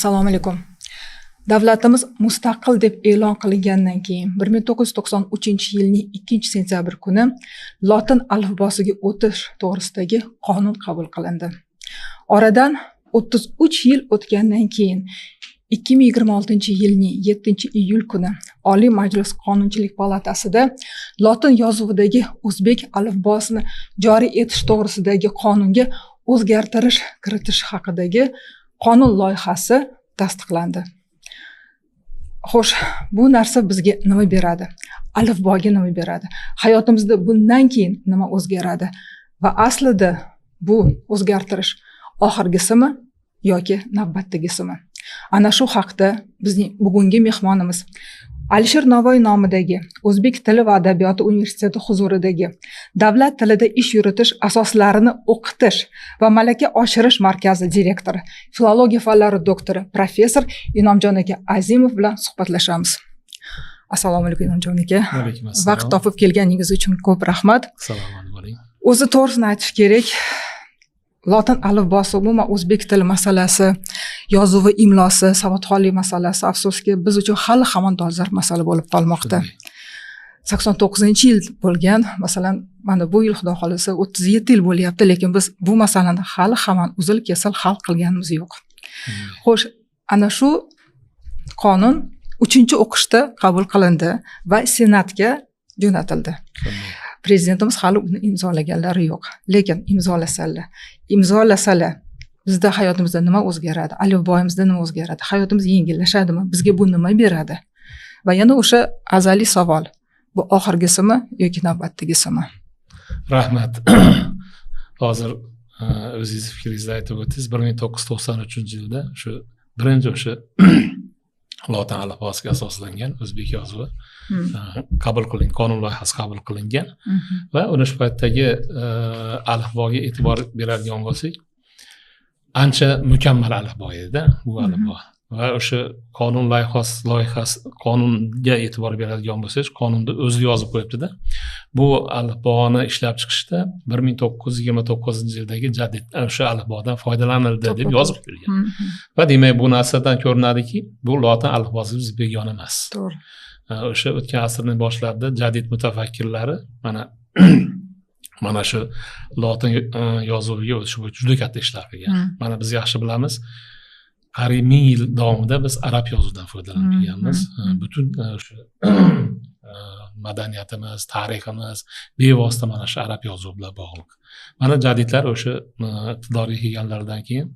Assalomu alaykum. Davlatimiz mustaqil deb e'lon qilingandan keyin 1993-yilning 2-sentyabr kuni lotin alifbosiga o'tish to'g'risidagi qonun qabul qilindi. Oradan 33 yil o'tgandan keyin 2026-yilning 7-iyul kuni Oliy Majlis Qonunchilik palatasida lotin yozuvidagi o'zbek alifbosini joriy etish to'g'risidagi qonunga o'zgartirish kiritish haqidagi qonun loyihasi tasdiqlandi. Xo'sh, bu narsa bizga nima beradi? Alifboga nima beradi? Hayotimizda bundan keyin nima o'zgaradi? Va aslida bu o'zgartirish oxirgisimi yoki navbatdagisimi? Ana shu haqda bizning bugungi mehmonimiz Alisher Navoiy nomidagi O'zbek tili va adabiyoti universiteti huzuridagi davlat tilida ish yuritish asoslarini o'qitish va malaka oshirish markazi direktori, filologiya fanlari doktori, professor Inomjon aka Azimov bilan suhbatlashamiz. Assalomu alaykum, Inomjon aka. Alaykum assalom. Vaqt topib kelganingiz uchun ko'p rahmat. Salomat bo'ling. O'zi to'g'risini aytish kerak, lotin alifbosi, umuman o'zbek tili masalasi, yozuvi, imlosi, savodxonlik masalasi afsuski biz uchun hali hamon dolzarb masala bo'lib qolmoqda. 89-yil bo'lgan, masalan, mana bu yil xudo xohlasa 37 yil bo'lyapti, lekin biz bu masalani hali hamon uzil kesil hal qilganimiz yo'q. Xo'sh, ana shu qonun 3-o'qishda qabul qilindi va Senatga jo'natildi. Prezidentimiz hali uni imzolaganlari yo'q, lekin imzolasalar bizda hayotimizda nima o'zgaradi, alifboyimizda nima o'zgaradi, hayotimiz yengillashadimi, bizga bu nima beradi? Va yana o'sha azaliy savol, bu oxirgisimi yoki navbatdagisimi? Rahmat. Hozir o'zingiz fikringizni aytib o'tdingiz. 1993-yilda shu birinchi o'sha lotin alifbosiga asoslangan o'zbek yozuvi qabul qilingan, qonun loyihasi qabul qilingan va uni shu paytdagi alifboga e'tibor beradigan bo'lsak, ancha mukammal alifbo edi bu alifbo. Va o'sha qonun loyihasi qonunga e'tibor beradigan bo'lsangiz, qonunda o'zi yozib qo'yibdida, bu alifboni ishlab chiqishda 1929-yildagi jadid o'sha alifbodan foydalanildi deb yozib qo'yilgan. Va demak, bu narsadan ko'rinadiki, bu lotin alifbosi biz begona emas. To'g'ri. O'sha o'tgan asrning boshlarida jadid mutafakkirlari mana shu lotin yozuviga o'tish bo'yicha juda katta ishlar qilgan. Mana biz yaxshi bilamiz, qariyb 1000 yil davomida biz arab yozuvidan foydalanib kelganmiz. Butun o'sha madaniyatimiz, tariximiz bevosita mana shu arab yozuvi bilan bog'liq. Mana jadidlar o'sha iqtidorga kelganlaridan keyin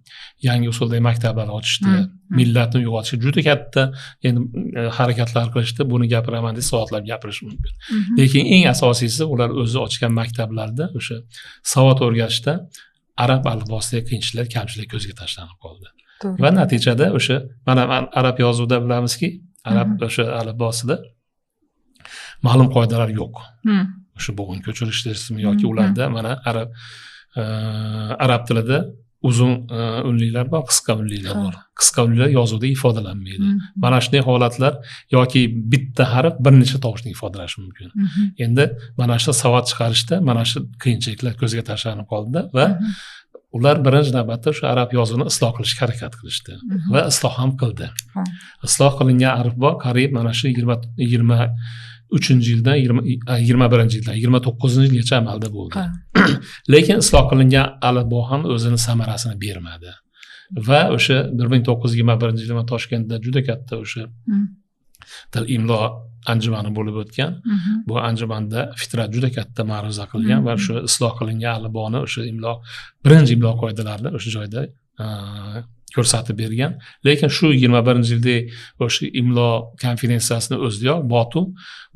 yangi usuldagi maktablar ochishdi, millatni uyg'otishga juda katta endi harakatlar qilishdi. Buni gapiraman deb soatlab gapirish mumkin. Lekin eng asosiysi, ular o'zi ochgan maktablarda o'sha savod o'rgatishda arab alifbosidagi qiyinchiliklar, kamchiliklar ko'zga tashlanib qoldi. Va natijada o'sha mana arab yozuvida bilamizki, arab o'sha alifbosida ma'lum qoidalar yo'q. O'sha bo'g'in ko'chirish deysizmi yoki ularda mana arab tilida uzun unliklar bor, qisqa unliklar bor. Qisqa unliklar yozuvda ifodalanmaydi. Mana shunday holatlar yoki bitta harf bir necha tovushni ifodalashi mumkin. Endi mana shu savod chiqarishda mana shu qiyinchiliklar ko'zga tashlanib qoldi va ular birinchi navbatda shu arab yozuvini isloh qilishga harakat qilishdi va isloh ham qildi. Isloh qilingan alifbo qariyb mana shu 23-yildan, 21-yildan 29-yilgacha amalda bo'ldi. Lekin isloh qilingan alifbo ham o'zini samarasini bermadi. Va o'sha 1921-yilda Toshkentda juda katta o'sha til imlo anjumani bo'lib o'tgan. Bu anjumanda Fitrat juda katta ma'ruza qilgan va o'sha isloh qilingan alifboni o'sha imlo, birinchi imlo qoidalarini o'sha joyda ko'rsatib bergan. Lekin shu 21-yilda o'sha imlo konferensiyasini o'zidayoq Botu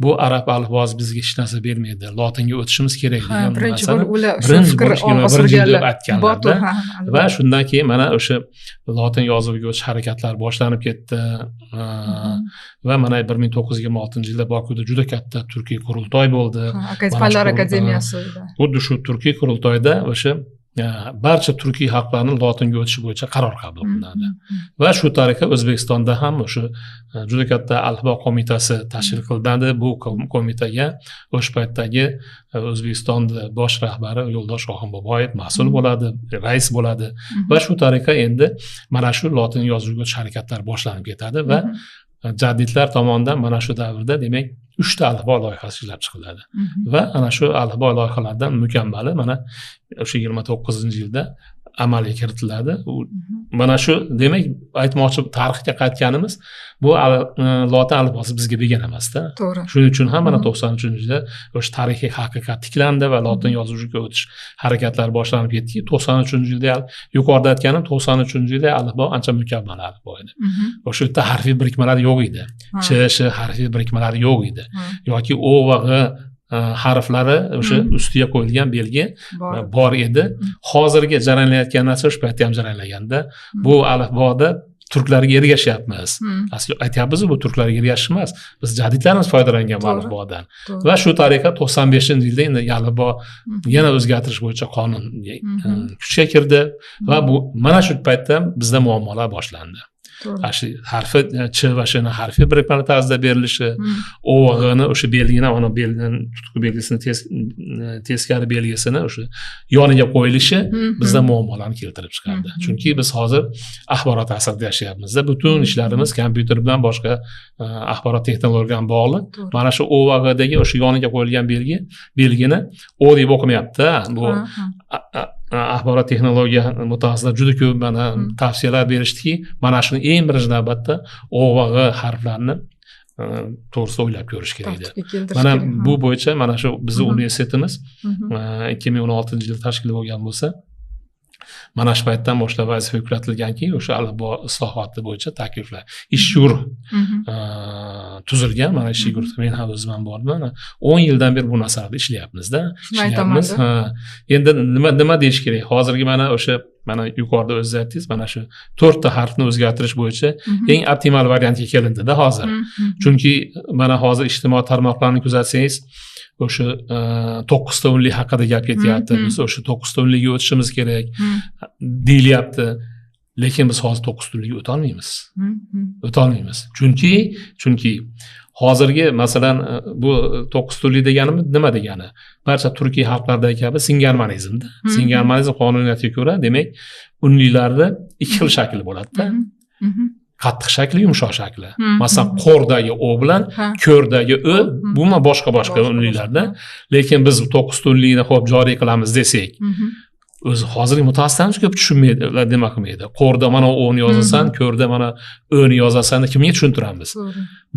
bu arab alifbosi bizga hech narsa bermaydi, lotinga o'tishimiz kerak degan birinchi narsani bo'lib ular shu birinchi fikr bo'lib olg'a 21-yil deb surganlar. aytganlarda. Botu, ha, Va shundan keyin mana o'sha lotin yozuviga o'tish harakatlari boshlanib ketdi. Va mana 1926-yilda Bokuda juda katta turkiy qurultoy bo'ldi. Fanlar akademiyasi. Xuddi shu turkiy qurultoyda o'sha barcha turkiy xalqlarni lotinga o'tishi bo'yicha qaror qabul qilinadi. Va shu tariqa O'zbekistonda ham o'sha juda katta alifbo qo'mitasi tashkil qilinadi. Bu qo'mitaga o'sha paytdagi O'zbekistonda bosh rahbari Yo'ldosh Oxunboboyev mas'ul bo'ladi, rais bo'ladi. Va shu tariqa endi mana shu lotin yozuviga o'tish harakatlari boshlanib ketadi va jadidlar tomonidan mana shu davrda demak 3 ta alifbo loyihasi ishlab chiqiladi. Va ana shu alifbo loyihalaridan mukammali mana o'sha 29-yilda amalga kiritiladi. Mana shu demak aytmoqchi, tarixga qaytganimiz bu lotin alifbosi bizga begona emasda. To'g'ri. Shuning uchun ham mana 93-yilda o'sha tarixiy haqiqat tiklandi va lotin yozuviga o'tish harakatlari boshlanib ketdi. 93-yilda yuqorida aytganim 93-yilda alifbo ancha mukammal alifbo edi. O'sha yerda harfiy birikmalar yo'q edi. Ch, sh harfiy birikmalari yo'q edi. Yoki o va g' harflari o'sha ustiga qo'yilgan belgi bor edi. Hozirgi jaranglayotgan narsa o'sha paytda ham jaranglaganda bu alifboda turklarga ergashyapmiz. Asli aytyapmiz, bu turklarga ergashish emas. Biz jadidlarimiz foydalangan bu alifbodan. Va shu tariqa 95-yilda endi alifbo yana o'zgartirish bo'yicha qonun kuchga kirdi va bu mana shu paytda bizda muammolar boshlandi. Shu harfi ch va shni harfi birikma tarzda berilishi, o va g'ni o'sha belgini, ana belgini tutqu belgisini teskari belgisini o'sha yoniga qo'yilishi bizda muammolarni keltirib chiqardi. Chunki biz hozir axborot asrida yashayapmiz-da, butun ishlarimiz kompyuter bilan boshqa axborot texnologiyalari bilan bog'liq. Mana shu o va g'dagi o'sha yoniga qo'yilgan belgini o deb o'qimayapti. Bu axborot texnologiya mutaxassislari juda ko'p mana tavsiyalar berishdiki, mana shuni eng birinchi navbatda o va g'j harflarini to'g'risida o'ylab ko'rish kerak edi. Mana bu bo'yicha mana shu bizning universitetimiz 2016-yilda tashkil bo'lgan bo'lsa, mana shu paytdan boshlab vazifa yuklatilganki, o'sha alifbo islohoti bo'yicha takliflar, ish guruh tuzilgan. Mana ish guruhda men ham o'zim ham borman. 10 yildan beri bu masalada ishlayapmiz-da. Ishlayapmiz. Endi nima deyish kerak? Hozirgi mana o'sha mana yuqorida o'zingiz aytdingiz, mana shu 4 ta harfni o'zgartirish bo'yicha eng optimal variantga kelindi-da hozir. Chunki mana hozir ijtimoiy tarmoqlarni kuzatsangiz, o'sha 9 ta unli haqida gap ketyapti. Biz o'sha 9 ta unliga o'tishimiz kerak deyilyapti. Lekin biz hozir 9 ta unliga o'ta olmaymiz. O'ta olmaymiz. Chunki hozirgi masalan bu 9 ta unli deganimiz nima degani? Barcha turkiy xalqlardagi kabi singarmonizmda. Singarmonizm qonuniyatiga ko'ra, demak, unlilarda ikki xil shakl bo'ladi-da. Qattiq shakli, yumshoq shakli. Masalan, qo'rdagi o bilan ko'rdagi ö, bu boshqa-boshqa unlilarda. Lekin biz 9 ta unlikni xo'p joriy qilamiz desak, o'zi hozirgi mutaxassislarimiz ko'p tushunmaydi, ular nima qilmaydi. Qo'rda mana o'ni yozasan, ko'rda mana o'ni yozasan, kimga tushuntiramiz?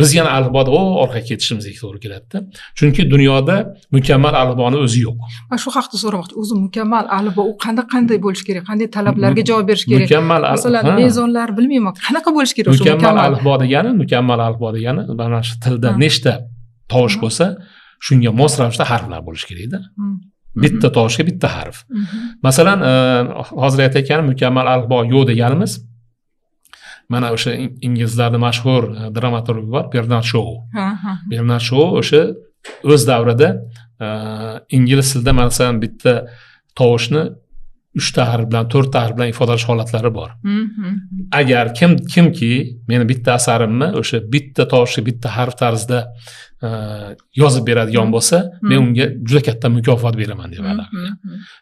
Biz yana alifboda orqaga ketishimizga to'g'ri keladi-da. Chunki dunyoda mukammal alifboni o'zi yo'q. Men shu haqda so'ramoqchi. O'zi mukammal alifbo u qanday bo'lishi kerak? Qanday talablarga javob berish kerak? Masalan, mezonlar bilmayman, qanaqa bo'lishi kerak o'sha mukammal alifbo degani, mana shu tilda nechta tovush bo'lsa, shunga mos ravishda harflar bo'lishi kerak-da. Bitta tovushga bitta harf. Masalan, hozir aytayotganim mukammal alifbo yo'q deganimiz, mana o'sha inglizlarning mashhur dramaturgi bor, Bernard Shou. Bernard Shou o'sha o'z davrida ingliz tilida masalan bitta tovushni 3 ta harf bilan, 4 ta harf bilan ifodalash holatlari bor. Agar kimki meni bitta asarimni o'sha bitta tovushga bitta harf tarzida yozib beradigan bo'lsa, men unga juda katta mukofot beraman deb va'da qilgan.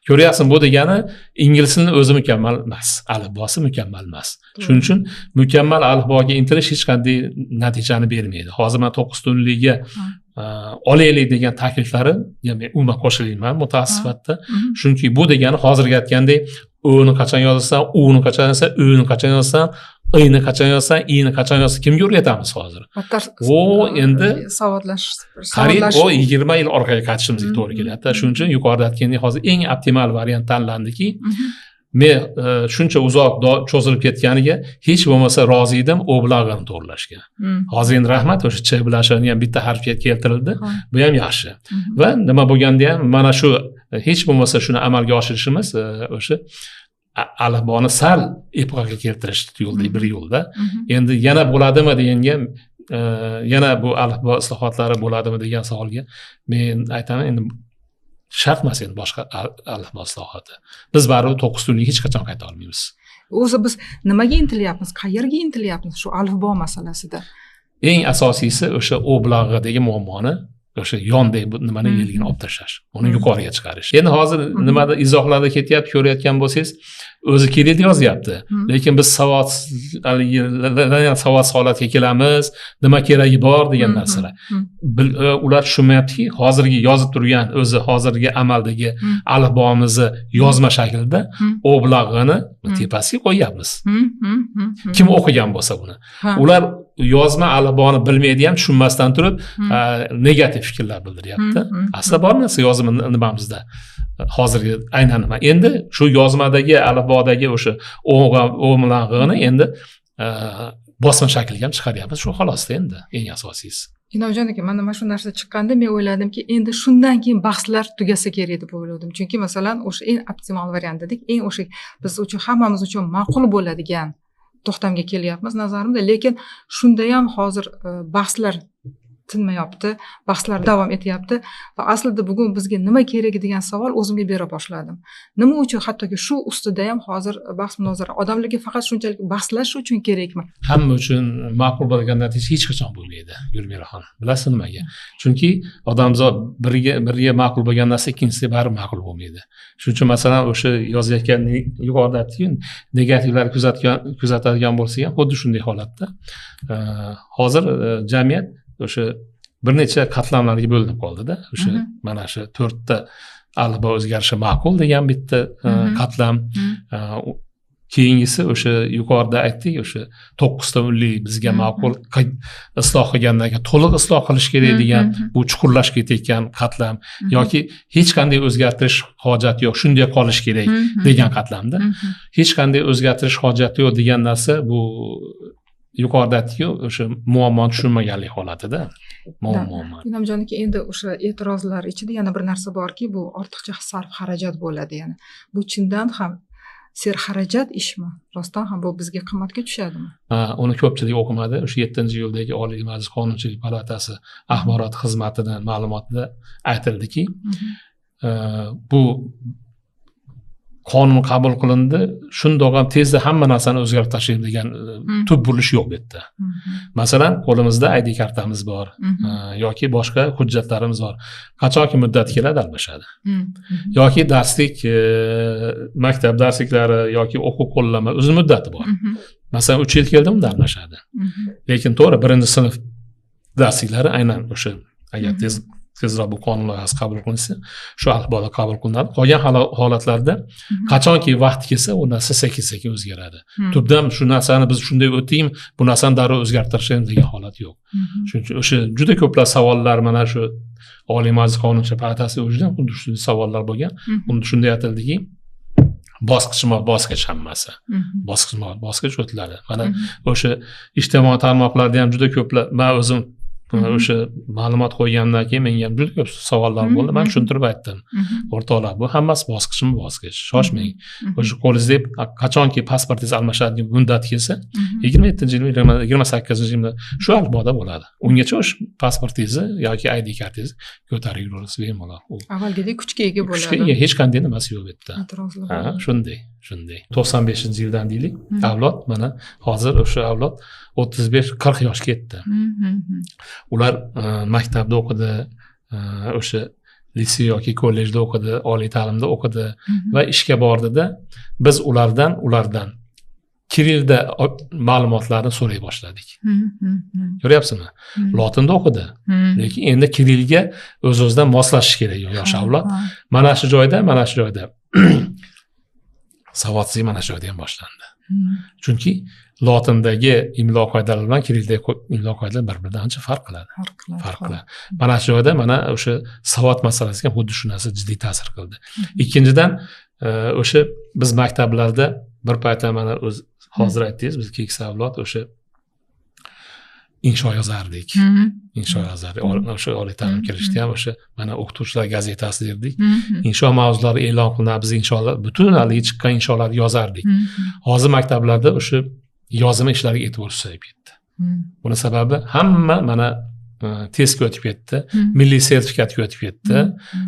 Ko'ryapsan, bu degani ingliz tilini o'zi mukammal emas, alifbosi mukammal emas. Shuning uchun mukammal alifboga intilish hech qanday natijani bermaydi. Hozir men 9 tunliga olaylik degan takliflari, men umuman qo'shilmayman mutaxassis sifatida. Chunki bu degani hozirgi aytgandek, o'ni qachon yozasan, uni qachon yozasan, o'ni qachon yozasan, i'ni qachon yozasan, i'ni qachon yozasan, kimga o'rgatamiz hozir? O endi savodlash, qariyb o 20 yil orqaga qaytishimizga to'g'ri keladi. Shuning uchun yuqorida aytgandek, hozir eng optimal variant tanlandiki, men shuncha uzoq cho'zilib ketganiga hech bo'lmasa rozi edim, o bilan to'g'rilashga. Hozir endi rahmat, o'sha ch bilan shni ham bitta harfga keltirildi. Bu ham yaxshi. Va nima bo'lganda ham mana shu hech bo'lmasa shuni amalga oshirishimiz o'sha alifboni sal epoxaga keltirish yo'lda bir yo'lda. Endi yana bo'ladimi deganga, yana bu alifbo islohotlari bo'ladimi degan savolga men aytaman, endi Shart emas endi boshqa alifbo islohoti. Biz baribir 9 tunga hech qachon qayta olmaymiz. O'zi biz nimaga intilyapmiz, qayerga intilyapmiz shu alifbo masalasida? Eng asosiysi o'sha O bilan G'dagi muammoni, o'sha yondagi nimani belgini olib tashlash, uni yuqoriga chiqarish. Endi hozir nimada izohlarda ketyapti, ko'rayotgan bo'lsangiz, o'zi Kirill yozyapti. Lekin biz savodsiz holatga kelamiz, nima keragi bor degan narsalar. Ular tushunmayaptiki, hozirgi yozib turgan, o'zi hozirgi amaldagi alifbomizni yozma shaklida O bilan G'ni tepasiga qo'yyapmiz. Kim o'qigan bo'lsa buni. Ular yozma alifboni bilmaydi ham, tushunmasdan turib negativ fikrlar bildiryapti. Aslida bor narsa yozma nimamizda. Hozirgi aynan nima? Endi shu yozmadagi alifbodagi o'sha O bilan G'ni endi bosma shaklga ham chiqaryapmiz. Shu xolosda endi eng asosiysi. Inomjon aka, mana shu narsa chiqqanda men o'yladimki, endi shundan keyin bahslar tugasa kerak deb o'yladim. Chunki masalan, o'sha eng optimal variant dedik, eng o'sha biz uchun, hammamiz uchun ma'qul bo'ladigan to'xtamga kelyapmiz nazarimda, lekin shunda ham hozir bahslar tinmayapti, bahslar davom etyapti va aslida bugun bizga nima kerak degan savol o'zimga bera boshladim. Nima uchun hattoki shu ustida ham hozir bahs munozara, odamlarga faqat shunchalik bahslashish uchun kerakmi? Hamma uchun ma'qul bo'lgan natija hech qachon bo'lmaydi, Gulmiraxon. Bilasiz nimaga? Chunki odamzod biriga ma'qul bo'lgan narsa ikkinchisiga baribir ma'qul bo'lmaydi. Shuning uchun masalan o'sha yozayotgan yuqorida aytdik-ku, negativlar kuzatadigan bo'lsak ham xuddi shunday holatda. Hozir jamiyat o'sha bir necha qatlamlarga bo'linib qoldida. O'sha mana shu 4 ta alifbo o'zgarishi ma'qul degan bitta qatlam. Keyingisi o'sha yuqorida aytdik, o'sha 9 ta unli bizga ma'qul isloh qilgandan keyin to'liq isloh qilish kerak degan, bu chuqurlashib ketayotgan qatlam yoki hech qanday o'zgartirish hojati yo'q, shunday qolish kerak degan qatlamda. Hech qanday o'zgartirish hojati yo'q degan narsa bu yuqorida aytdik-ku, o'sha muammoni tushunmaganlik holatida. Muammo. Inomjon aka, endi o'sha e'tirozlar ichida yana bir narsa borki, bu ortiqcha sarf xarajat bo'ladi yana. Bu chindan ham serxarajat ishmi? Rostdan ham bu bizga qimmatga tushadimi? Ha, uni ko'pchilik o'qimadi. O'sha 7-iyuldagi Oliy Majlis Qonunchilik palatasi axborot xizmatining ma'lumotida aytildiki, bu qonun qabul qilindi, shundoq ham tezda hamma narsani o'zgartirib tashlaymiz degan tub burilish yo'q bu yerda. Masalan, qo'limizda ID kartamiz bor yoki boshqa hujjatlarimiz bor. Qachonki muddat keladi, almashadi. Yoki darslik, maktab darsliklari yoki o'quv qo'llanma o'z muddati bor. Masalan, 3 yil keldi, unda almashadi. Lekin to'g'ri, 1-sinf darsliklari aynan o'sha agar tezroq bu qonun loyihasi qabul qilinsa, shu alifboda qabul qilinadi. Qolgan holatlarda qachonki vaqt kelsa, u narsa sekin-sekin o'zgaradi. Tubdan shu narsani biz shunday o'taymi, bu narsani darrov o'zgartirishimiz degan holat yo'q. Shuning uchun o'sha juda ko'plab savollar mana shu Oliy Majlis Qonunchilik palatasi o'zidan xuddi shunday savollar bo'lgan. Unda shunday aytildiki, bosqichma-bosqich hammasi. Bosqichma-bosqich o'tiladi. Mana o'sha ijtimoiy tarmoqlarda ham juda ko'plab, men o'zim o'sha ma'lumot qo'ygandan keyin menga ham juda ko'p savollar bo'ldi. Men tushuntirib aytdim. O'rtoqlar, bu hammasi bosqichma-bosqich. Shoshmang. O'sha qo'lingizda qachonki pasportingiz almashadigan muddat kelsa, 27-yil, 28-yilda shu alifboda bo'ladi. Ungacha o'sha pasportingizni yoki ID kartangizni ko'tarib yurasiz bemalol. Avvalgidek kuchga ega bo'ladi. Kuchga ega, hech qanday nimasi yo'q bu yerda. Ha, shunday, shunday. 95-yildan deylik, avlod mana hozir o'sha avlod 35-40 yoshga yetdi. Ular maktabda o'qidi, o'sha litsey yoki kollejda o'qidi, oliy ta'limda o'qidi va ishga bordida biz ulardan Kirillda ma'lumotlarni so'ray boshladik. Ko'ryapsizmi? Lotinda o'qidi, lekin endi Kirillga o'z-o'zidan moslashish kerak yosh avlod. Mana shu joyda savodsizlik mana shu joyda ham boshlandi. Chunki lotindagi imlo qoidalari bilan kirildagi imlo qoidalari bir-biridan ancha farq qiladi. Farq qiladi. Mana shu joyda mana o'sha savod masalasiga xuddi shu narsa jiddiy ta'sir qildi. Ikkinchidan, o'sha biz maktablarda bir paytda mana o'z hozir aytdingiz, biz keksa avlod o'sha insho yozardik. Insho yozardik. O'sha oliy ta'lim kirishda ham o'sha mana o'qituvchilar gazetasi derdik. Insho mavzulari e'lon qilinadi, biz insholar butun haligi chiqqan insholarni yozardik. Hozir maktablarda o'sha yozma ishlariga e'tibor susayib ketdi. Buni sababi hamma mana testga o'tib ketdi, milliy sertifikatga o'tib ketdi.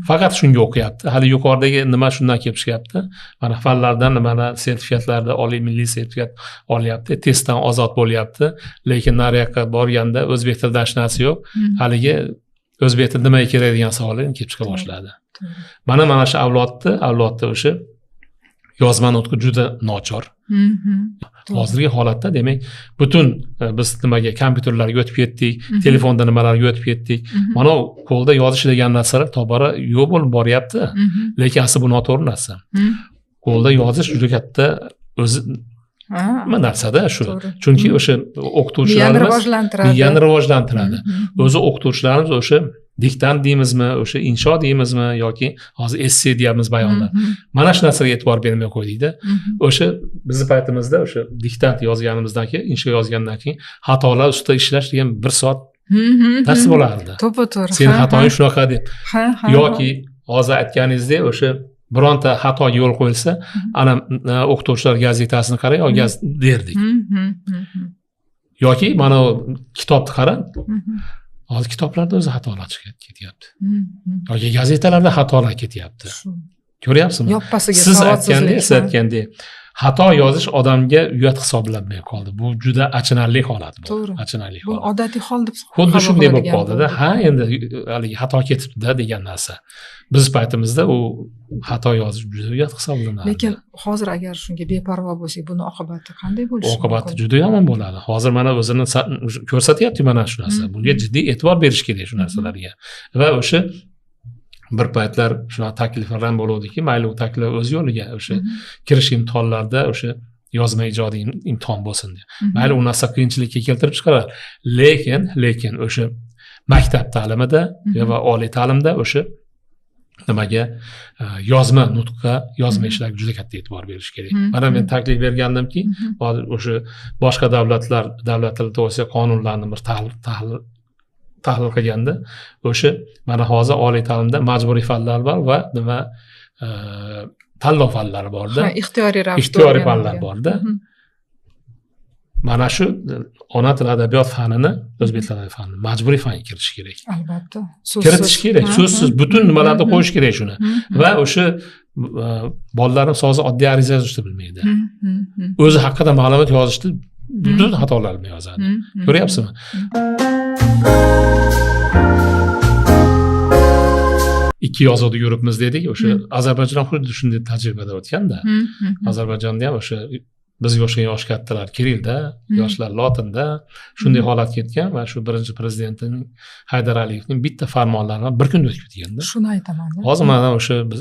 Faqat shunga o'qiyapti. Hali yuqoridagi nima shundan kelib chiqyapti. Mana fanlardan nimani sertifikatlarda oliy milliy sertifikat olyapti, testdan ozod bo'lyapti, lekin nariyoqqa borganda o'zbek tilida hech narsa yo'q. Haligi o'zbek tili nimaga kerak degan savol kelib chiqa boshladi. Mana shu avlodni o'sha yozma nutqi juda nochor. Hozirgi holatda demak butun biz nimaga kompyuterlarga o'tib ketdik, telefonda nimalarga o'tib ketdik. Mana qo'lda yozish degan narsalar tobora yo'q bo'lib boryapti. Lekin asli bu noto'g'ri narsa. Qo'lda yozish juda katta o'zi nima narsada shu. Chunki o'sha o'qituvchilarimiz miyani rivojlantiradi. O'zi o'qituvchilarimiz o'sha diktant deymizmi, o'sha insho deymizmi yoki hozir esse deyapmiz bayonlar. Mana shu narsaga e'tibor bermay qo'ydikda. O'sha bizni paytimizda o'sha diktant yozganimizdan keyin, insho yozgandan keyin xatolar ustida ishlash degan 1 soat dars bo'lardi. To'ppa-to'g'ri. Sen xatoing shunaqa deb. Yoki hozir aytganingizdek o'sha bironta xatoga yo'l qo'yilsa, ana o'qituvchilar gazetasini qarang, gaz derdik. Yoki mana kitobni qarang. Hozir kitoblarda o'zi xatolar chiqib ketyapti. Yoki gazetalarda xatolar ketyapti. Ko'ryapsizmi? Yoppasiga savodsizlik. Siz aytgandek, xato yozish odamga uyat hisoblanmay qoldi. Bu juda achinarli holat bu. Achinarli holat. Bu odatiy hol deb xuddi shunday bo'lib qoldi-da. Ha, endi haligi xato ketibdi-da degan narsa. Biz paytimizda u xato yozish juda uyat hisoblanardi. Lekin hozir agar shunga beparvo bo'lsak, buni oqibati qanday bo'lishi mumkin? Oqibati juda yomon bo'ladi. Hozir mana o'zini ko'rsatyapti mana shu narsa. Bunga jiddiy e'tibor berish kerak shu narsalarga. Va o'sha bir paytlar shunaqa takliflar ham bo'luvdiki, mayli u taklif o'z yo'liga, o'sha kirish imtihonlarida o'sha yozma ijodiy imtihon bo'lsin deb. Mayli u narsa qiyinchilikka keltirib chiqaradi. Lekin o'sha maktab ta'limida va oliy ta'limda o'sha nimaga yozma nutqqa, yozma ishlarga juda katta e'tibor berish kerak. Mana men taklif bergandimki, hozir o'sha boshqa davlatlar davlat tili to'g'risida qonunlarni bir tahlil qilganda o'sha mana hozir oliy ta'limda majburiy fanlar bor va nima tanlov fanlari borda. Ixtiyoriy ravishda ixtiyoriy fanlar borda. Mana shu ona tili adabiyot fanini, o'zbek tili fanini majburiy fanga kiritish kerak. Albatta. Kiritish kerak. So'zsiz butun nimalarni qo'yish kerak shuni. Va o'sha bolalarimiz hozir oddiy ariza yozishni bilmaydi. O'zi haqida ma'lumot yozishni butun xatolarni yozadi. Ko'ryapsizmi? Ikki yozuvda yuribmiz dedik. O'sha Ozarbayjon xuddi shunday tajribada o'tganda. Ozarbayjonda ham o'sha bizga o'xshagan yosh kattalar Kirilda, yoshlar Lotinda shunday holat ketgan va shu birinchi prezidentining Haydar Aliyevning bitta farmonlari bir kunda o'tib ketganda. Shuni aytaman. Hozir mana o'sha biz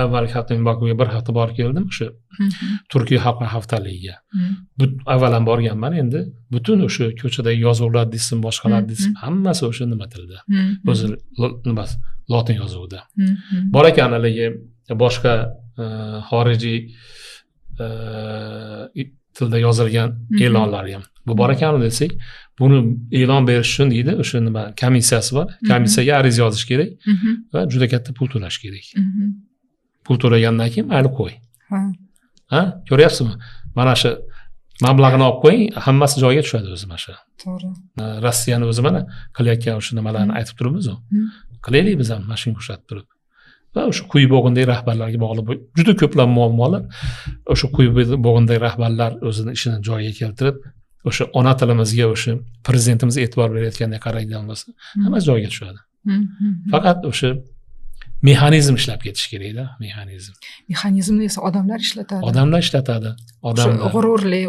avvalgi hafta men Bokuga bir hafta borib keldim, o'sha Turkiya xalqaro haftaligiga. Avvalan borganman, endi butun o'sha ko'chadagi yozuvlar desin, boshqalar desin, hammasi o'sha nima tilda. O'zi nimasi lotin yozuvida. Bor ekan haligi boshqa xorijiy tilda yozilgan e'lonlar ham. Bu bor ekanmi desak, buni e'lon berish uchun deydi, o'sha nima komissiyasi bor. Komissiyaga ariza yozish kerak va juda katta pul to'lash kerak. Pul to'lagandan keyin mayli qo'y. Ha, ko'ryapsizmi? Mana shu mablag'ini olib qo'ying, hammasi joyiga tushadi o'zi mana shu. To'g'ri. Rossiyani o'zi mana qilayotgan o'sha nimalarni aytib turibmiz-ku. Qilaylik biz ham mana shunga o'xshatib turib. Va o'sha quyi bo'g'indagi rahbarlarga bog'liq juda ko'plab muammolar o'sha quyi bo'g'indagi rahbarlar o'zini ishini joyiga keltirib, o'sha ona tilimizga o'sha prezidentimiz e'tibor berayotgandek qaraydigan bo'lsa, hammasi joyiga tushadi. Faqat o'sha mexanizm ishlab ketish kerakda, mexanizm. Mexanizmni esa odamlar ishlatadi. Odamlar ishlatadi. Odamlar g'ururli,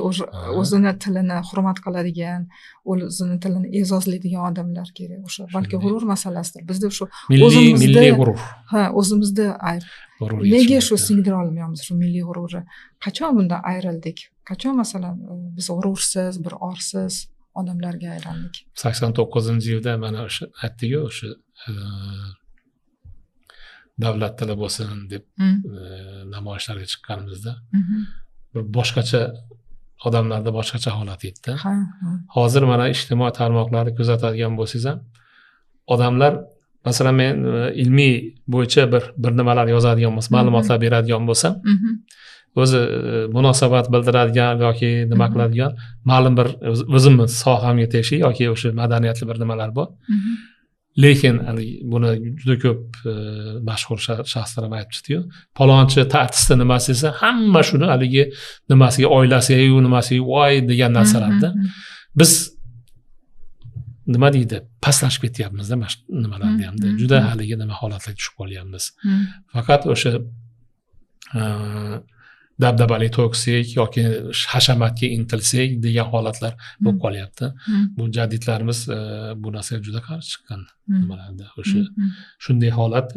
o'zini tilini hurmat qiladigan, o'zini tilini e'zozlaydigan odamlar kerak. O'sha balki g'urur masalasidir. Bizda shu milliy g'urur. Ha, o'zimizda ayb. Nega shu singdira olmaymiz shu milliy g'ururni? Qachon bundan ayrildik? Qachon masalan biz g'urursiz, bir orsiz odamlarga aylandik? 89-yilda mana o'sha aytdik-ku, o'sha davlat tili bo'lsin deb namoyishlarga chiqqanimizda bir boshqacha odamlarda boshqacha holat edi. Hozir mana ijtimoiy tarmoqlarni kuzatadigan bo'lsangiz ham odamlar, masalan men ilmiy bo'yicha bir nimalar yozadigan bo'lsam, ma'lumotlar beradigan bo'lsam, O'zi munosabat bildiradigan yoki nima qiladigan ma'lum bir o'zimni sohamga tegishli yoki o'sha madaniyatli bir nimalar bor. Lekin buni juda ko'p mashhur shaxslar ham aytib chiqdiyu, palonchi artistni nimasi desa, hamma shuni haligi nimasiga, oilasiga, nimasiga voy degan narsalarda biz nima deydi, pastlashib ketyapmizda mana shu nimalarda hamda juda haligi nima holatlarga tushib qolyapmiz. Faqat o'sha dabdabali to'y qilsak yoki hashamatga intilsak degan holatlar bo'lib qolyapti. Bu jadidlarimiz bu narsaga juda qarshi chiqqan nimalarda. O'sha shunday holat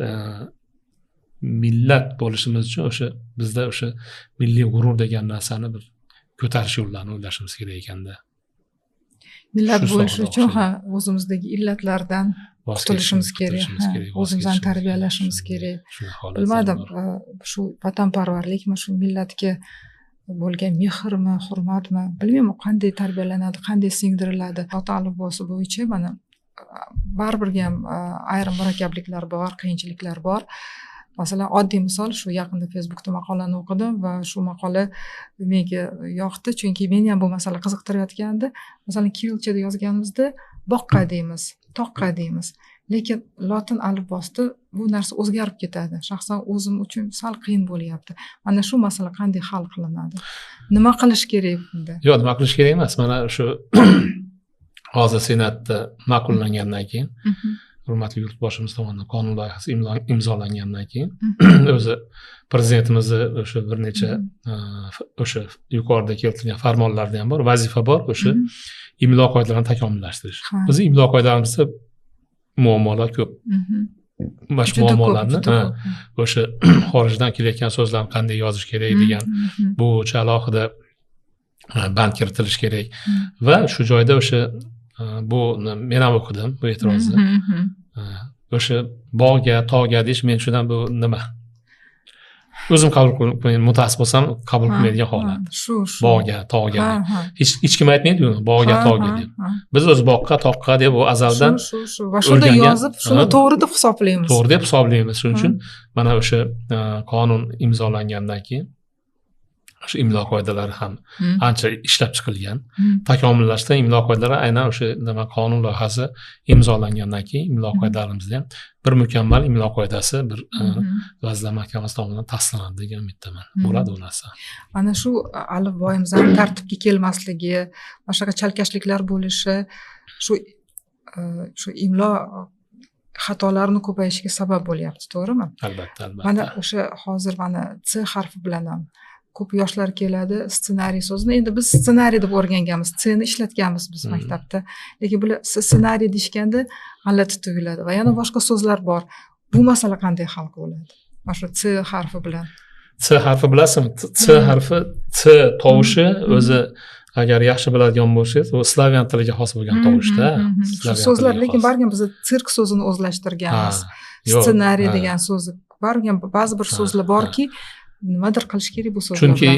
millat bo'lishimiz uchun o'sha bizda o'sha milliy g'urur degan narsani bir ko'tarish yo'llarini o'ylashimiz kerak ekanda. Millat bo'lish uchun ha o'zimizdagi illatlardan qutulishimiz kerak, o'zimizni tarbiyalashimiz kerak. Bilmadim, shu vatanparvarlikmi, shu millatga bo'lgan mehrmi, hurmatmi, bilmayman, qanday tarbiyalanadi, qanday singdiriladi. Lotin alifbosi bo'yicha mana baribir ham ayrim murakkabliklar bor, qiyinchiliklar bor. Masalan, oddiy misol, shu yaqinda Facebookda maqolani o'qidim va shu maqola menga yoqdi, chunki meni ham bu masala qiziqtirayotgandi. Masalan, kirillchada yozganimizda boqqa deymiz, toqqa deymiz. Lekin lotin alifbosida bu narsa o'zgarib ketadi. Shaxsan o'zim uchun sal qiyin bo'lyapti. Mana shu masala qanday hal qilinadi? Nima qilish kerak bunda? Yo'q, nima qilish kerak emas. Mana shu hozir Senatda ma'qullangandan keyin hurmatli yurtboshimiz tomonidan qonun loyihasi imzolangandan keyin o'zi prezidentimizni o'sha bir necha o'sha yuqorida keltirilgan farmonlarda ham bor, vazifa bor, o'sha imlo qoidalarini takomillashtirish. Bizni imlo qoidalarimizda muammolar ko'p. Mana shu muammolarni o'sha xorijdan kelayotgan so'zlarni qanday yozish kerak degan bu bo'yicha alohida band kiritilishi kerak. Va shu joyda o'sha bu men ham o'qidim bu e'tirozni. O'sha bog'ga, tog'ga deyish men uchun bu nima? O'zim qabul qilmayman, mutaassib bo'lsam qabul qilmaydigan holat. Shu. Bog'ga, tog'ga deb. Hech kim aytmaydi uni, bog'ga, tog'ga deb. Biz o'z boqqa, toqqa deb u azaldan shu va shunda yozib, shuni to'g'ri deb hisoblaymiz. To'g'ri deb hisoblaymiz. Shuning uchun mana o'sha qonun imzolangandan keyin o'sha imlo qoidalari ham ancha ishlab chiqilgan. Takomillashdan imlo qoidalari aynan o'sha nima qonun loyihasi imzolangandan keyin imlo qoidalarimizda ham bir mukammal imlo qoidasi bir Vazirlar Mahkamasi tomonidan tasdiqlanadi degan umiddaman. Bo'ladi u narsa. Mana shu alifboyimizning tartibga kelmasligi, mana shunaqa chalkashliklar bo'lishi, shu imlo xatolarini ko'payishiga sabab bo'lyapti, to'g'rimi? Albatta, albatta. Mana o'sha hozir mana C harfi bilan ham ko'p yoshlar keladi, ssenariy so'zini endi biz ssenariy deb o'rganganmiz, C ni ishlatganmiz biz maktabda. Lekin bular ssenariy deyishganda g'alati tuyuladi va yana boshqa so'zlar bor. Bu masala qanday hal bo'ladi? Mana shu C harfi bilan. C harfi bilasizmi? C harfi, C tovushi o'zi agar yaxshi biladigan bo'lsangiz, u slavyan tiliga xos bo'lgan tovushda. Shu so'zlar, lekin baribir biz sirk so'zini o'zlashtirganmiz. Ssenariy degan so'zi baribir ba'zi bir so'zlar borki, nimadir qilish kerak bu so'zlar. Chunki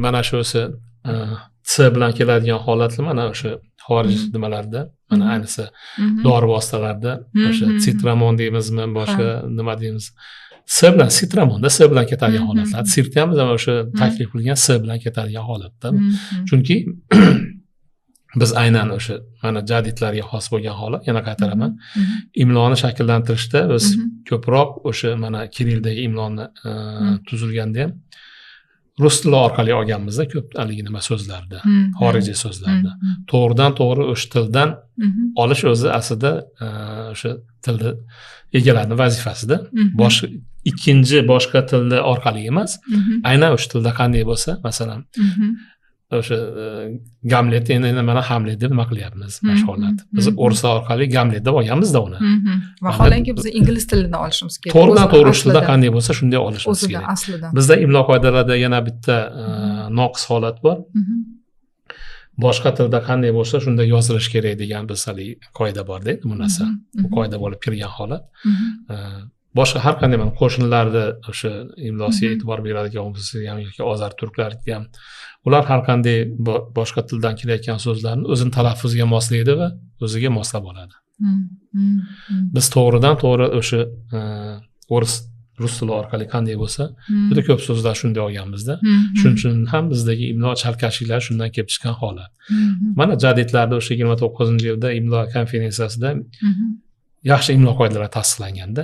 mana shu o'zi C bilan keladigan holatlar mana o'sha xorij nimalarda, mana ayniqsa dori vositalarida o'sha sitramon deymizmi, boshqa nima deymiz, C bilan sitramonda C bilan ketadigan holatlar. Sirkda ham biz o'sha taklif qilgan C bilan ketadigan holatda. Chunki biz aynan o'sha mana jadidlarga xos bo'lgan holat, yana qaytaraman, imloni shakllantirishda biz ko'proq o'sha mana Kirildagi imloni tuzilganda ham rus tili orqali olganmizda ko'p haligi nima so'zlarda, xorijiy so'zlarda. To'g'ridan to'g'ri o'sha tildan olish o'zi aslida o'sha tilni egalarini vazifasida. Boshqa ikkinchi boshqa tilni orqali emas, aynan o'sha tilda qanday bo'lsa, masalan, o'sha Gamlet endi mana Hamlet deb nima qilyapmiz mana shu holat. Biz o'rislar orqali Gamlet deb olganmizda uni. Vaholanki biz ingliz tilini olishimiz kerak. To'g'ridan to'g'ri o'sha tilda qanday bo'lsa shunday olishimiz kerak. Aslida. Bizda imlo qoidalarida yana bitta noqis holat bor. Boshqa tilda qanday bo'lsa shunday yozilish kerak degan biz haligi qoida bor-da, bu narsa. Bu qoida bo'lib kirgan holat. Boshqa har qanday mana qo'shnilarni o'sha imlosiga e'tibor beradigan bo'lsa ham yoki ozar turklarga ham, ular har qanday boshqa tildan kelayotgan so'zlarni o'zini talaffuziga moslaydi va o'ziga moslab oladi. Biz to'g'ridan to'g'ri o'sha o'ris Rus tili orqali qanday bo'lsa, juda ko'p so'zlar shunday olganmizda. Shuning uchun ham bizdagi imlo chalkashliklar shundan kelib chiqqan holat. Mana jadidlarda o'sha 29-yilda imlo konferensiyasida yaxshi imlo qoidalari tasdiqlanganda,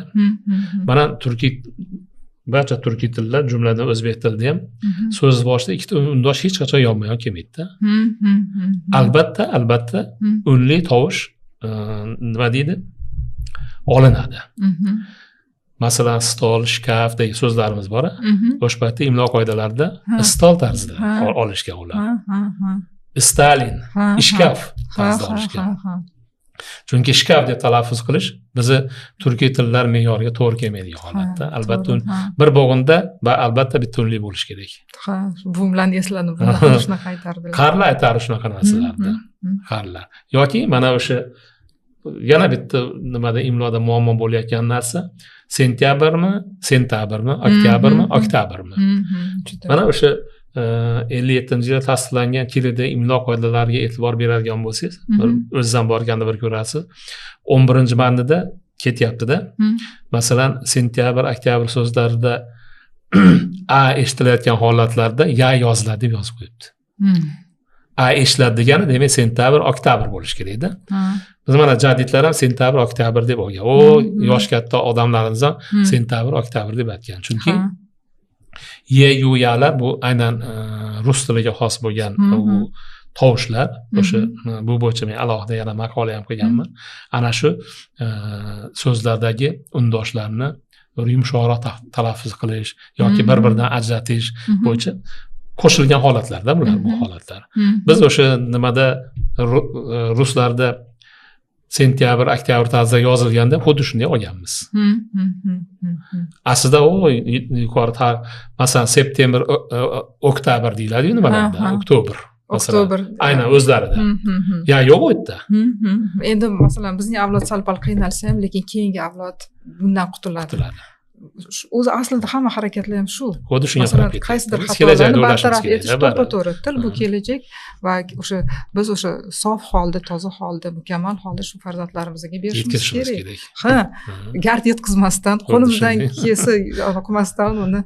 mana turkiy, barcha turkiy tillar, jumladan o'zbek tilida ham so'z boshida ikkita undosh hech qachon yonma-yon kelmaydi-da. Albatta unli tovush nima deydi? Olinadi. Masalan, stol, shkaf degan so'zlarimiz bor. O'sha paytda imlo qoidalarida stol tarzida olishgan ular. Stalin, shkaf tarzida olishgan. Chunki shkaf deb talaffuz qilish bizni turkiy tillar me'yoriga to'g'ri kelmaydigan holatda. Albatta bir bo'g'inda va albatta bitta unli bo'lishi kerak. Ha, bu bilan esladim, buni shunaqa aytardilar. Qarlar aytardi shunaqa narsalarni. Qarlar. Yoki mana o'sha yana bitta nimada imloda muammo bo'layotgan narsa sentyabrmi, sentabrmi, oktyabrmi, oktyabrmi. Mana o'sha 57-yilda tasdiqlangan Kirillda imlo qoidalariga e'tibor beradigan bo'lsangiz, o'ziz ham borganda bir ko'rasiz. 11-bandida ketyapti-da. Masalan, sentyabr, oktyabr so'zlarida a eshitilayotgan holatlarda ya yoziladi deb yozib qo'yibdi. A eshitiladi degani demak sentyabr, oktyabr bo'lishi kerak-da. Biz mana jadidlar ham sentyabr, oktyabr deb olgan. O yosh katta odamlarimiz ham sentyabr, oktyabr deb aytgan. Chunki ye, yu, yalar bu aynan rus tiliga xos bo'lgan u tovushlar. O'sha bu bo'yicha men alohida yana maqola ham qilganman. Ana shu so'zlardagi undoshlarni yumshoqroq talaffuz qilish yoki bir-biridan ajratish bo'yicha qo'shilgan holatlarda bular, bu holatlar. Biz o'sha nimada ruslarda sentyabr, oktyabr tarzida yozilganda xuddi shunday olganmiz. Aslida u yuqori, masalan, september, oktyabr deyiladi-yu nimalarda, oktyabr. Oktyabr. Aynan o'zlarida. Ya yo'q u yerda. Endi masalan bizning avlod sal-pal qiynalsa ham, lekin keyingi avlod bundan qutuladi. O'zi aslida hamma harakatlar ham shu. Xuddi shunga qarab ketadi. Qaysidir xatolarni bartaraf etish to'ppa-to'g'ri. Til bu kelajak va o'sha biz o'sha sof holda, toza holda, mukammal holda shu farzandlarimizga berishimiz kerak. Ha, gard yetkazmasdan, qo'limizdan kelsa qilmasdan, uni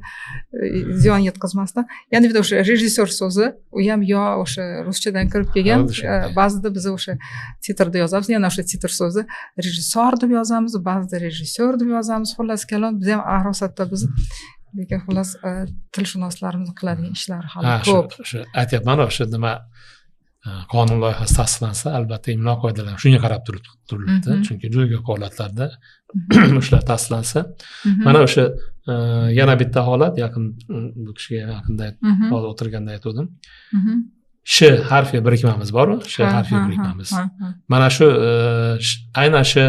ziyon yetkazmasdan. Yana bitta o'sha rejissyor so'zi, u ham yo o'sha ruschadan kirib kelgan. Ba'zida biz o'sha titrda yozamiz, yana o'sha titr so'zi rejissor deb yozamiz, ba'zida rejissyor deb yozamiz. Xullas kalom biz ham arosatda biz, lekin xullas tilshunoslarimiz qiladigan ishlari hali ko'p. Shu aytyapman, o'sha nima qonun loyihasi tasdiqlansa, albatta imlo qoidalari shunga qarab turilibdi. Chunki juda ko'p holatlarda shular tasdiqlansa, mana o'sha yana bitta holat, yaqin bu kishiga yaqinda hozir o'tirganda aytgandim. Sh harfi birikmamiz bor-ku, sh harfi birikmamiz. Mana shu aynan sh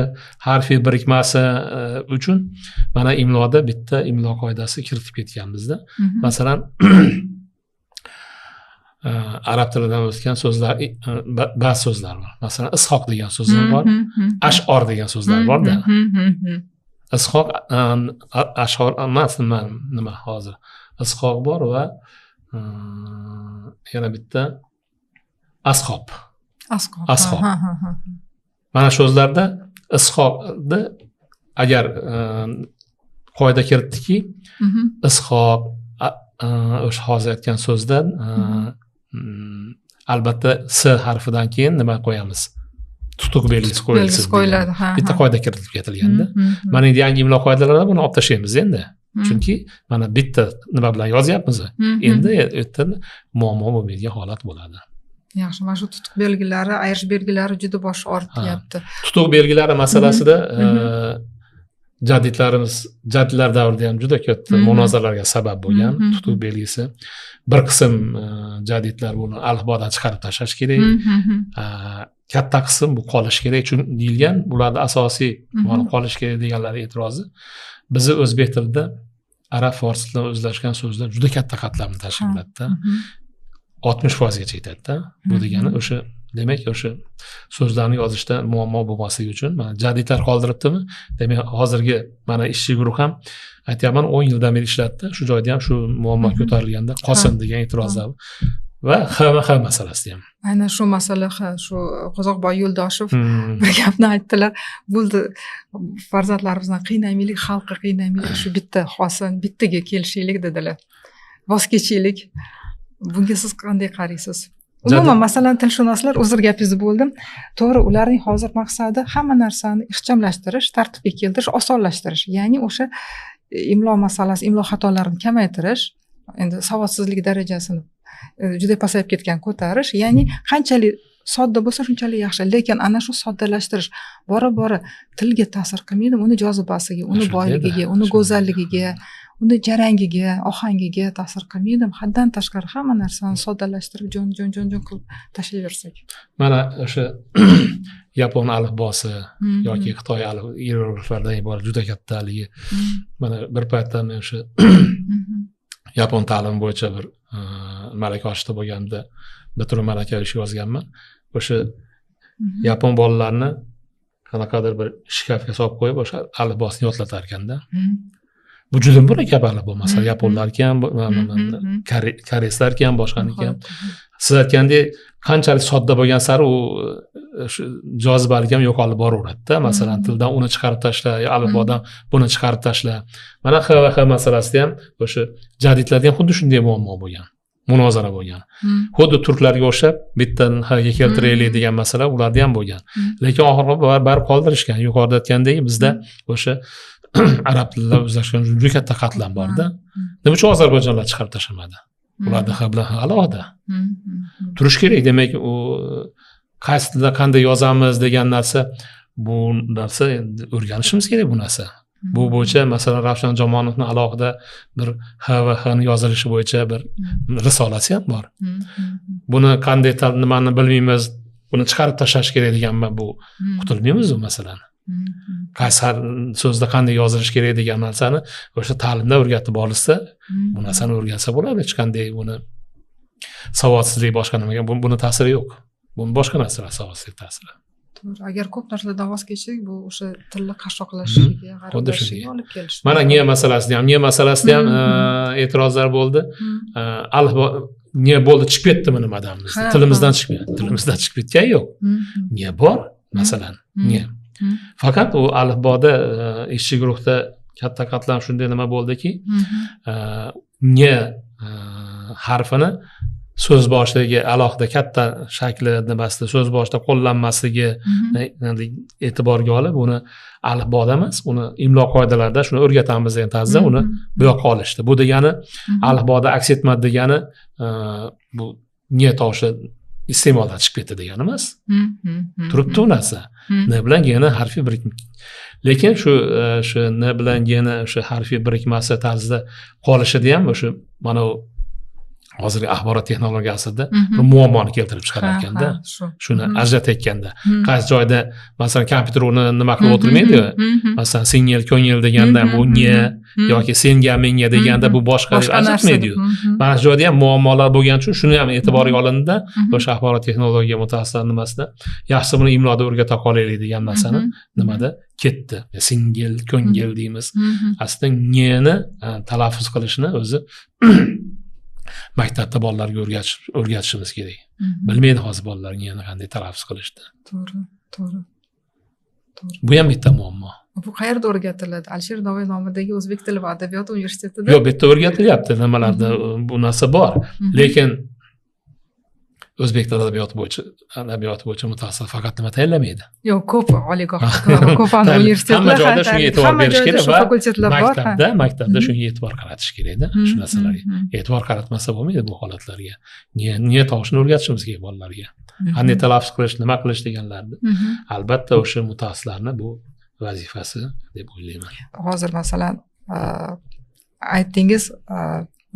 harfi birikmasi uchun mana imloda bitta imlo qoidasi kiritib ketganmizda. Masalan, arab tilidan o'tgan so'zlar, ba'zi so'zlar bor. Masalan, ishoq degan so'zlar bor, ash'or degan so'zlar bor-da. Ishoq, ash'or emas, nima hozir? Ishoq bor va yana bitta ashob. Ashob. Mana so'zlarda ishoqni agar qoida kiritdiki, ishoq o'sha hozir aytgan so'zdan albatta s harfidan keyin nima qo'yamiz? Tutuq belgisi qo'yiladi. Bitta qoida kiritilib ketilganda. Mana endi yangi imlo qoidalarida buni olib tashlaymiz endi. Chunki mana bitta nima bilan yozyapmiz. Endi erta muammo bo'lmaydigan holat bo'ladi. Yaxshi, mana shu tutuq belgilari, ayirish belgilari juda bosh og'rityapti. Tutuq belgilari masalasida jadidlarimiz, jadidlar davrida ham juda katta munozaralarga sabab bo'lgan tutuq belgisi. Bir qism jadidlar buni alifbodan chiqarib tashlash kerak. Katta qism bu qolish kerak chunki deyilgan, bularda asosiy mana qolish kerak deganlar e'tirozi. Bizni o'zbek tilida arab fors tilidan o'zlashgan so'zlar juda katta qatlamni tashkil qiladi-da. 60% gacha yetadi-da. Bu degani o'sha, demak o'sha so'zlarni yozishda muammo bo'lmasligi uchun mana jadidlar qoldiribdimi? Demak hozirgi mana ishchi guruh ham aytyapman 10 yildan beri ishlatdi. Shu joyda ham shu muammo ko'tarilganda qolsin degan e'tirozlar Va X va H masalasi ham. Aynan shu masala, ha, shu Qozoqboy Yo'ldoshev bir gapni aytdilar. Bo'ldi, farzandlarimizni qiynamaylik, xalqni qiynamaylik, shu bitta xosin, bittaga kelishaylik dedilar. Voz kechaylik. Bunga siz qanday qaraysiz? Umuman, masalan, tilshunoslar, uzr gapingizni bo'ldim. To'g'ri, ularning hozir maqsadi hamma narsani ixchamlashtirish, tartibga keltirish, osonlashtirish. Ya'ni o'sha imlo masalasi, imlo xatolarini kamaytirish, endi savodsizlik darajasini juda pasayib ketgan ko'tarish, ya'ni qanchalik sodda bo'lsa shunchalik yaxshi, lekin ana shu soddalashtirish bora-bora tilga ta'sir qilmaydi, uni jozibasiga, uni boyligiga, uni go'zalligiga, uni jarangiga, ohangiga ta'sir qilmaydi. Haddan tashqari hamma narsani soddalashtirib, jon jon jon jon qilib tashlayversak. Mana o'sha yapon alifbosi yoki Xitoy iyerogliflaridan iborat juda katta haligi. Mana bir paytda men o'sha yapon ta'limi bo'yicha bir malaka oshishda bo'lganda bitiruv malaka ishi yozganman. O'sha yapon bolalarini qanaqadir bir shkafga solib qo'yib, o'sha alifbosini yodlatar ekanda. Bu juda murakkab alifbo, masalan, yaponlarga ham, koreyslarga ham, boshqaniki ham. Siz aytgandek, qanchalik sodda bo'lgan sari u jozibaligi ham yo'qolib boraveradida. Masalan, tildan uni chiqarib tashla, alifbodan buni chiqarib tashla. Mana X va H masalasida ham o'sha jadidlarda ham xuddi shunday muammo bo'lgan, munozara bo'lgan. Xuddi turklarga o'xshab bittadan H ga keltiraylik degan masala ularda ham bo'lgan. Lekin oxirgi barib qoldirishgan. Yuqorida aytgandek, bizda o'sha arab tilida o'zlashgan juda katta qatlam borda. Nima uchun ozarbayjonlar chiqarib tashlamadi? Ularda H bilan H alohida. Turish kerak, demak, u qaysi tilda qanday yozamiz degan narsa, bu narsa endi o'rganishimiz kerak bu narsa. Bu bo'yicha masalan Ravshan Jomonovning alohida bir H va H ni yozilishi bo'yicha bir risolasi ham bor. Buni qanday nimani bilmaymiz, buni chiqarib tashlash kerak degan bu qutulmaymiz u masalani. Qaysi so'zda qanday yozilishi kerak degan narsani o'sha ta'limda o'rgatib borilsa, bu narsani o'rgansa bo'ladi. Hech qanday buni savodsizlik boshqa nimaga buni ta'siri yo'q. Buni boshqa narsalar savodsizlik ta'siri. To'g'ri, agar ko'p narsalardan voz kechsak, bu o'sha tilni qashshoqlashishiga, g'arblashishiga olib kelishi. Mana ne masalasida ham, ne masalasida ham e'tirozlar bo'ldi. Alifbo ne bo'ldi, chiqib ketdimi nimadan bizda? Tilimizdan chiqib ketdi. Tilimizdan chiqib ketgan yo'q. Ne bor masalan, ne. Faqat u alifboda ishchi guruhda katta qatlam shunday nima bo'ldiki, ne harfini so'z boshidagi alohida katta shakli nimasida so'z boshida qo'llanmasligi e'tiborga olib, uni alifboda emas, uni imlo qoidalarida shuni o'rgatamiz degan tarzda uni bu yoqqa olishdi. Bu degani alifboda aks etmadi degani bu ne tovushi iste'moldan chiqib ketdi degani emas. Turibdi u narsa. N bilan G ni harfi birikma. Lekin shu shu N bilan G ni o'sha harfi birikmasi tarzida qolishida ham o'sha mana hozirgi axborot texnologiyasida bir muammoni keltirib chiqarar ekanda. Shuni ajratayotganda qaysi joyda masalan kompyuter uni nima qilib o'tirmaydi-yu. Masalan, singel, ko'ngil deganda bu ne yoki senga, menga deganda bu boshqa deb ajratmaydi-yu. Mana shu joyda ham muammolar bo'lgani uchun shuni ham e'tiborga olindi. O'sha axborot texnologiya mutaxassislari nimasida yaxshisi buni imloda o'rgata qolaylik degan narsani nimada ketdi. Singel, ko'ngil deymiz. Aslida neni talaffuz qilishni o'zi maktabda bolalarga o'rgatishimiz kerak. Bilmaydi hozir bolalar neni qanday talaffuz qilishni. To'g'ri, to'g'ri. To'g'ri. Bu ham bitta muammo. Bu qayerda o'rgatiladi? Alisher Navoiy nomidagi O'zbek tili va adabiyoti universitetida? Yo'q, bu yerda o'rgatilyapti, nimalarda bu narsa bor. Lekin o'zbek tili adabiyoti bo'yicha mutaxassis faqat nima tayinlamaydi. Yo'q, ko'p oliygoh, ko'p universitetlar, hamma joyda shunga e'tibor berish kerak va fakultetlar bor. Maktabda shunga e'tibor qaratish kerakda, shu narsalarga. E'tibor qaratmasa bo'lmaydi bu holatlarga. Ne tovushini o'rgatishimiz kerak bolalarga. Qanday talaffuz qilish, nima qilish deganlarni. Albatta o'sha mutaxassislarni bu vazifasi deb o'ylayman. Hozir masalan, aytdingiz,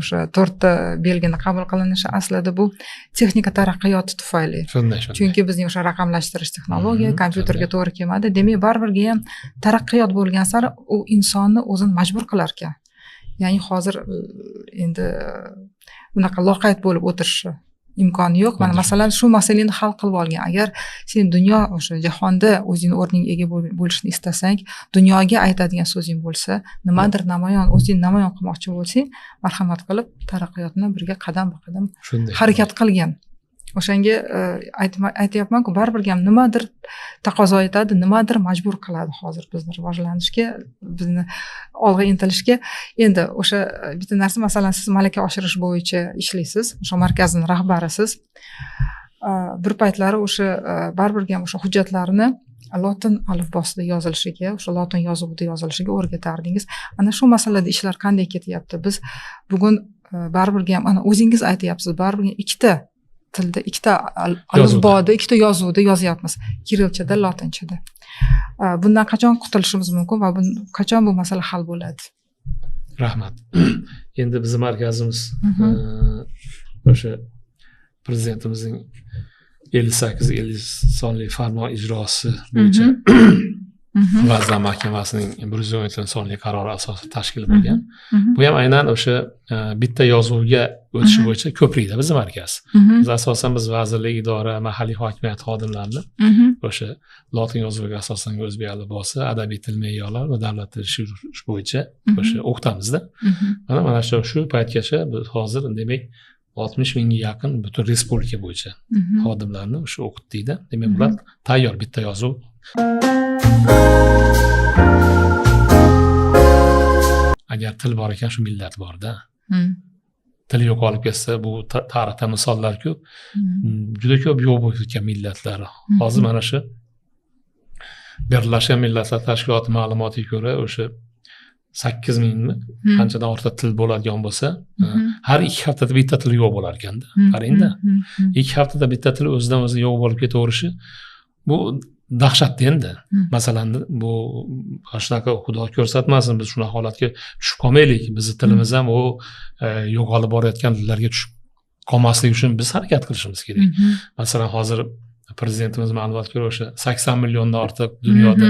o'sha to'rtta belgini qabul qilinishi aslida bu texnika taraqqiyoti tufayli. Shunday. Chunki bizning o'sha raqamlashtirish texnologiya kompyuterga to'g'ri kelmadi. Demak, baribirga ham taraqqiyot bo'lgan sari u insonni o'zini majbur qilar ekan. Ya'ni hozir endi bunaqa loqayd bo'lib o'tirishi Imkoni yo'q. Mana masalan, shu masalani hal qilib olgan. Agar sen dunyo, o'sha jahonda o'zingni o'rningga ega bo'lishni istasang, dunyoga aytadigan so'zing bo'lsa, nimadir namoyon, o'zingni namoyon qilmoqchi bo'lsang, marhamat qilib taraqqiyot bilan birga qadam-ba-qadam harakat qilgan. O'shanga aytyapman-ku, baribir ham nimadir taqozo etadi, nimadir majbur qiladi hozir bizni rivojlanishga, bizni olg'a intilishga. Endi o'sha bitta narsa, masalan, siz malaka oshirish bo'yicha ishlaysiz, o'sha markazning rahbarisiz. Bir paytlari o'sha baribir ham o'sha hujjatlarni lotin alifbosida yozilishiga, o'sha lotin yozuvida yozilishiga o'rgatardingiz. Ana shu masalada ishlar qanday ketyapti? Biz bugun baribir ham, ana o'zingiz aytyapsiz, baribir ikkita tilda, ikkita alifboda, ikkita yozuvda yozyapmiz, kirilchada, lotinchada. Bundan qachon qutulishimiz mumkin va qachon bu masala hal bo'ladi? Rahmat. Endi bizning markazimiz o'sha prezidentimizning 58-50 sonli farmon ijrosi bo'yicha Vazirlar Mahkamasining 114 sonli qarori asosida tashkil bo'lgan. Bu ham aynan o'sha bitta yozuvga o'tish bo'yicha ko'prikda bizning markaz. Biz asosan biz vazirlik, idora, mahalliy hokimiyat xodimlarini o'sha lotin yozuviga asoslangan o'zbek alifbosi, adabiy til me'yorlari va davlat tili yuritish bo'yicha o'sha o'qitamizda. Mana shu paytgacha biz hozir demak 60 mingga yaqin butun respublika bo'yicha xodimlarni o'sha o'qitdikda. Demak, ular tayyor bitta yozuv. Agar til bor ekan, shu millat borda. Til yo'qolib ketsa, bu tarixda misollar ko'p. Juda ko'p yo'q bo'lib ketgan millatlar. Hozir mana shu Birlashgan Millatlar Tashkiloti ma'lumotiga ko'ra o'sha 8 mingmi qanchadan ortiq til bo'ladigan bo'lsa, har 2 haftada bitta til yo'q bo'lar ekanda. Qarangda. 2 haftada bitta til o'zidan o'zi yo'q bo'lib ketaverishi bu dahshatli endi. Masalan, bu shunaqa Xudo ko'rsatmasin, biz shunaqa holatga tushib qolmaylik. Bizni tilimiz ham u yo'qolib borayotgan tillarga tushib qolmasligi uchun biz harakat qilishimiz kerak. Masalan, hozir prezidentimiz ma'lumotga ko'ra o'sha 80 milliondan ortiq dunyoda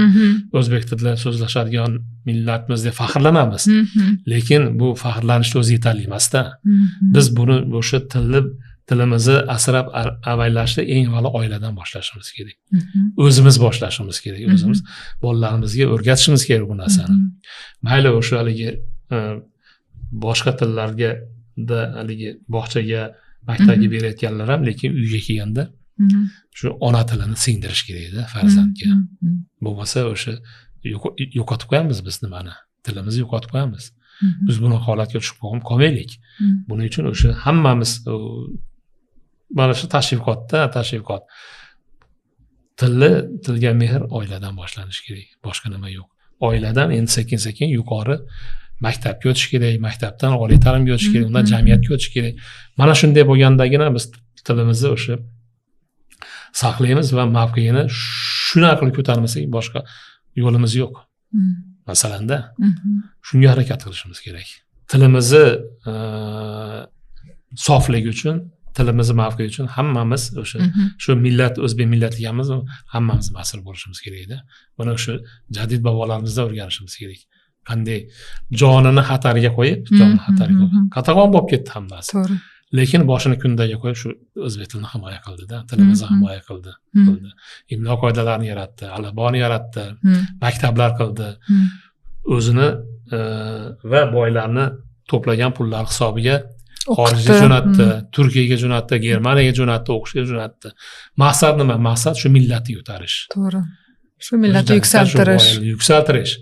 o'zbek tilida so'zlashadigan millatmiz deb faxrlanamiz. Lekin bu faxrlanishni o'zi yetarli emas-da. Biz buni o'sha tilimizni asrab avaylashni eng avvalo oiladan boshlashimiz kerak. O'zimiz boshlashimiz kerak, o'zimiz bolalarimizga o'rgatishimiz kerak bu narsani. Mayli o'sha haligi boshqa tillarga da haligi bog'chaga, maktabga berayotganlar ham, lekin uyga kelganda shu ona tilini singdirish kerakda farzandga. Bo'lmasa o'sha yo'qotib qo'yamiz biz nimani? Tilimizni yo'qotib qo'yamiz. Biz buni holatga tushib qolmaylik. Buning uchun o'sha hammamiz mana shu tashviqot. Tilga mehr oiladan boshlanishi kerak. Boshqa nima yo'q. Oiladan endi sekin-sekin yuqori maktabga o'tish kerak, maktabdan oliy ta'limga o'tish kerak, undan jamiyatga o'tish kerak. Mana shunday bo'lgandagina biz tilimizni o'sha saqlaymiz va mavqeini shunaqa qilib ko'tarmasak boshqa yo'limiz yo'q. Masalanda shunga harakat qilishimiz kerak. Tilimizni sofligi uchun, tilimizni mavqei uchun hammamiz o'sha shu millat, o'zbek millatiligimiz hammamiz mas'ul bo'lishimiz kerak-da. Buni o'sha jadid bobolarimizdan o'rganishimiz kerak. Qanday jonini xatarga qo'yib, jonini xatarga qo'yib, qatag'on bo'lib ketdi hammasi. To'g'ri. Lekin boshini kundaga qo'yib shu o'zbek tilini himoya qildi-da, tilimizni himoya qildi. Imlo qoidalarini yaratdi, alifboni yaratdi, maktablar qildi. O'zini va boylarni to'plagan pullar hisobiga xorijga jo'natdi, Turkiyaga jo'natdi, Germaniyaga jo'natdi, o'qishga jo'natdi. Maqsad nima? Maqsad shu millatni ko'tarish. To'g'ri. Shu millatni yuksaltirish. Yuksaltirish.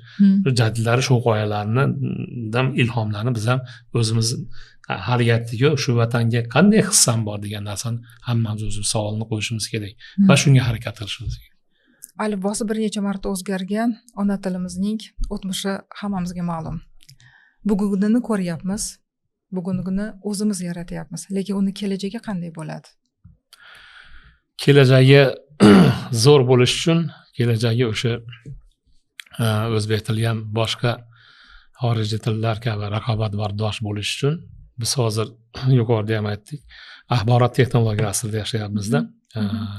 Shu jadidlar shu g'oyalardan ilhomlanib biz ham o'zimiz haligi aytdik-ku, shu vatanga qanday hissam bor degan narsani hammamiz o'zimiz savolni qo'yishimiz kerak va shunga harakat qilishimiz kerak. Alifbosi bir necha marta o'zgargan ona tilimizning o'tmishi hammamizga ma'lum. Bugunini ko'ryapmiz, bugungini o'zimiz yaratyapmiz, lekin uni kelajagi qanday bo'ladi? Kelajagi zo'r bo'lish uchun kelajagi o'sha o'zbek tili ham boshqa xorijiy tillar kabi raqobatbardosh bo'lish uchun biz hozir yuqorida ham aytdik, axborot texnologiya asrida yashayapmizda.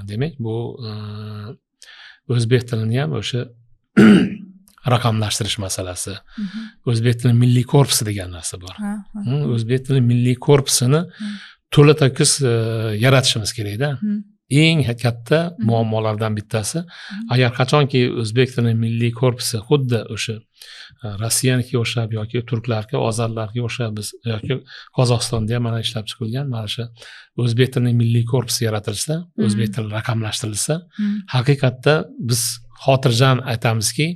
Demak, bu o'zbek tilini ham o'sha raqamlashtirish masalasi, o'zbek tili milliy korpusi degan narsa bor. O'zbek tili milliy korpusini To'la to'kis yaratishimiz kerakda. Eng katta muammolardan bittasi, agar qachonki o'zbek tilini milliy korpusi xuddi o'sha Rossiyanikiga o'xshab yoki turklarga, ozarlarga o'xshab biz yoki Qozog'istonda ham mana ishlab chiqilgan mana shu o'zbek tilining milliy korpusi yaratilsa, o'zbek tili raqamlashtirilsa, haqiqatda biz xotirjam aytamizki,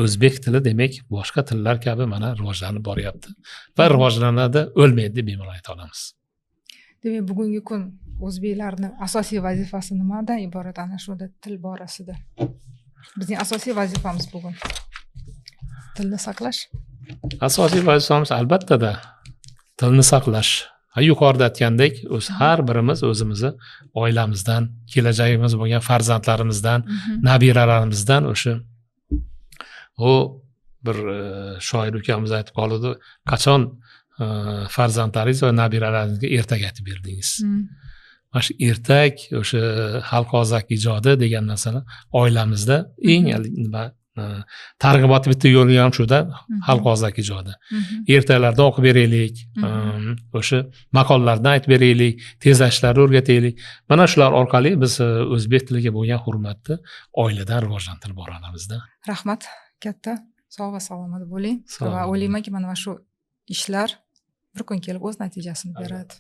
o'zbek tili demak boshqa tillar kabi mana rivojlanib boryapti va rivojlanadi, o'lmaydi deb bemalol ayta olamiz. Demak, bugungi kun o'zbeklarni asosiy vazifasi nimadan iborat ana shunda til borasida? Bizning asosiy vazifamiz bugun tilni saqlash. Asosiy vazifamiz albattada tilni saqlash. Yuqorida aytgandek, o'z har birimiz o'zimizni oilamizdan, kelajagimiz bo'lgan farzandlarimizdan, nabiralarimizdan o'sha u bir shoir ukamiz aytib qoldi, qachon farzandlaringiz va nabiralaringizga ertak aytib berdingiz? Mana shu ertak, o'sha xalq og'zaki ijodi degan narsani oilamizda eng nima targ'iboti bitta yo'li ham shuda, xalq og'zaki ijodi. Ertaklardan o'qib beraylik, o'sha maqollardan aytib beraylik, tezlashlarni o'rgataylik. Mana shular orqali biz o'zbek tiliga bo'lgan hurmatni oiladan rivojlantirib bora olamizda. Rahmat katta, sog' va salomat bo'ling. Va o'ylaymanki, mana shu ishlar bir kun kelib o'z natijasini beradi.